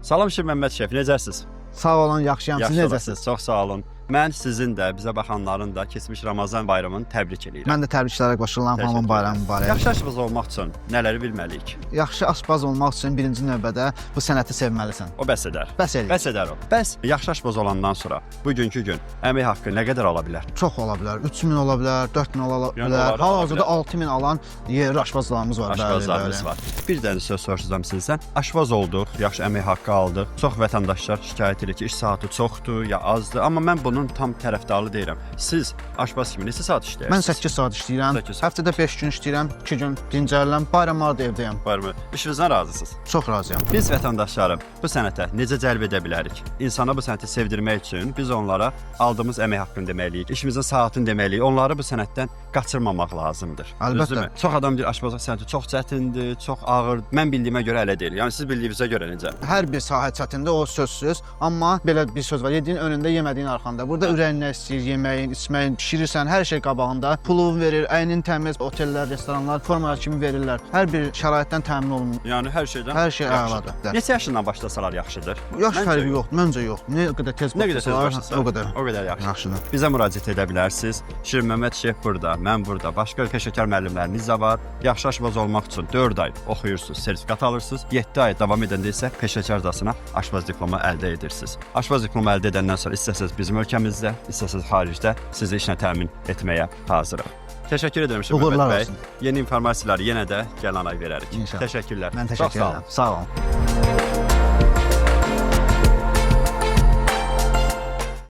Salam Şirməmməd şef, necəsiz? Sağ olun, yaxşıyam. Siz Yaxşı necəsiniz? olasınız, çox sağ olun. Mən sizin də, bizə baxanların da keçmiş Ramazan bayramını təbrik eləyirəm. Mən də təbriklərə qoşulam. Təşəkkür Hamının bayramı mübarək. Yaxşı aşpaz olmaq üçün nələri bilməliyik? Yaxşı aşpaz olmaq üçün birinci növbədə bu sənəti sevməlisən. O bəs edər. Bəs eləyir. Bəs edər o. Bəs yaxşı aşpaz olandan sonra bugünkü gün əmək haqqı nə qədər ala bilər? Çox ola bilər. 3000 ola bilər, 4000 ola Yəni bilər. onları ala Hal-hazırda bilər. 6000 alan yerli aşpazlarımız var. Bəli, Aşpazlarımız bəli. var. Bir dənə söz soruşacağım sizdən. Aşpaz olduq, yaxşı əmək haqqı aldıq. Çox vətəndaşlar şikayət edir ki, iş saatı çoxdur ya azdır. Amma mən bunun tam tərəfdarı deyirəm. Siz aşpaz kimi neçə saat işləyirsiniz? Mən 8 saat işləyirəm. 8 saat. Həftədə 5 gün işləyirəm, 2 gün dincəlirəm. Bayramlarda evdəyəm. Varmı? İşinizdən razısınız? Çox razıyam. Biz vətəndaşları bu sənətə necə cəlb edə bilərik? İnsana bu sənəti sevdirmək üçün biz onlara aldığımız əmək haqqını deməliyik, işimizin saatını deməliyik. Onları bu sənətdən qaçırmamaq lazımdır. Əlbəttə. Düzdürmü? Çox adam deyir aşpazlıq sənəti çox çətindir, çox ağır. Mən bildiyimə görə elə deyil. Yəni siz bildiyinizə görə necə? Hər bir sahə çətindir, o sözsüz. Amma belə bir söz var: yediyin önündə, yemədiyin arxanda. Burada ürəyin nə istəyir, yeməyin, içməyin, bişirirsən, hər şey qabağında. Pulun verir, əynin təmiz, otellər, restoranlar formalar kimi verirlər. Hər bir şəraitdən təmin olunur. Yəni hər şeydən Hər şey yaxşıdır. əladır. Neçə yaşından başlasalar yaxşıdır? Yaş Məncə fərqi yoxdur, məncə yox. Nə qədər tez Nə qədər tez başlasalar, başlasalar, o qədər o qədər yaxşı. yaxşıdır. Bizə müraciət edə bilərsiniz. Şirin Məmməd Şeyx burada, mən burada, başqa peşəkar müəllimlərimiz də var. Yaxşı aşpaz olmaq üçün 4 ay oxuyursunuz, sertifikat alırsınız. 7 ay davam edəndə isə peşəkarcasına aşpaz diplomu əldə edirsiniz. Aşpaz diplomu əldə edəndən sonra istəsəz bizim ölkəmizdə, istəsəz xaricdə sizi işlə təmin etməyə hazırıq. Təşəkkür edirəm Şirin Məmməd Uğurlar bəy. olsun. Yeni informasiyaları yenə də gələn ay verərik. İnşallah. Təşəkkürlər. Mən Çox təşəkkür sağ olun. edirəm. Sağ olun.